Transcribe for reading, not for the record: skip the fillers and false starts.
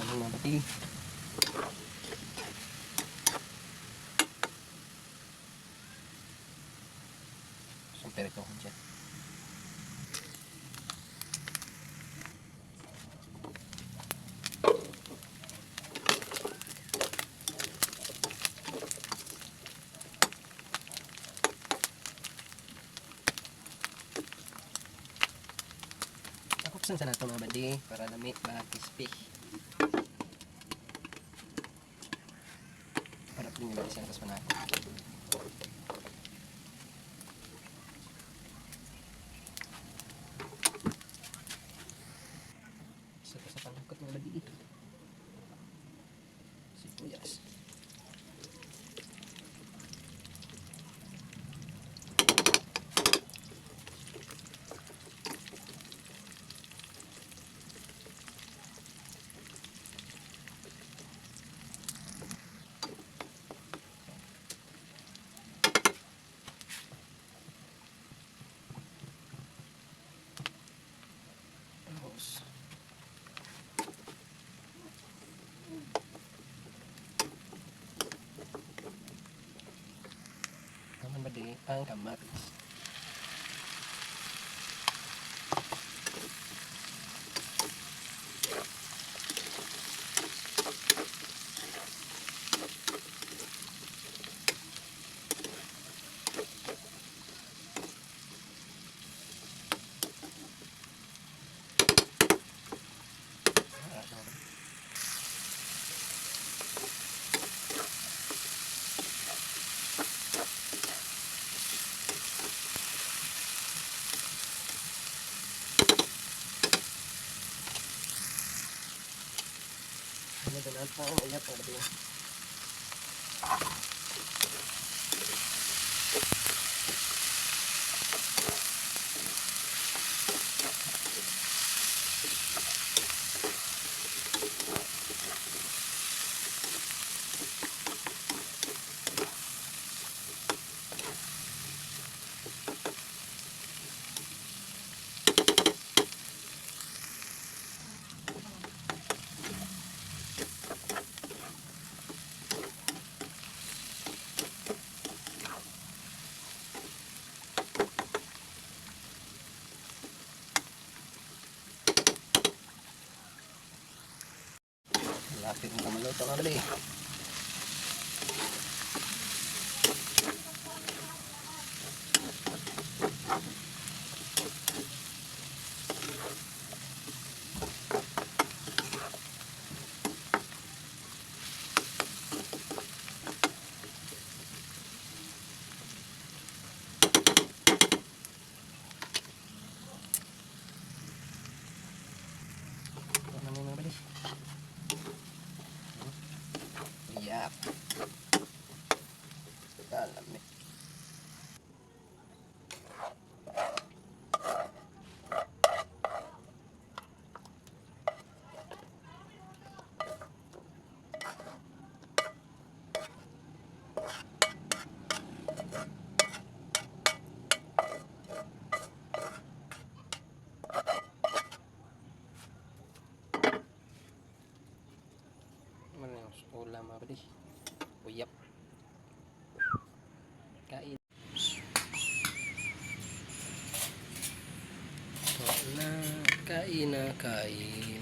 Ano, mga buddy? Sumperito ko dyan. Takupsan sa nato, mga buddy, para lami ba, crispy. Para po nila siya sa panako. Isa to sa panakot, mga buddy. Sibuyas. Tapos, naman ba di ang kamatis. Ah, siya ba? Ano ba natin ang uyap, mga buddy? Lapit mo maluto, mga buddy. Ito na, mga buddy. Yap. Kalami. Ano yung ulam, mga buddy? Uyap. Kain. Kain na, kain na, kain.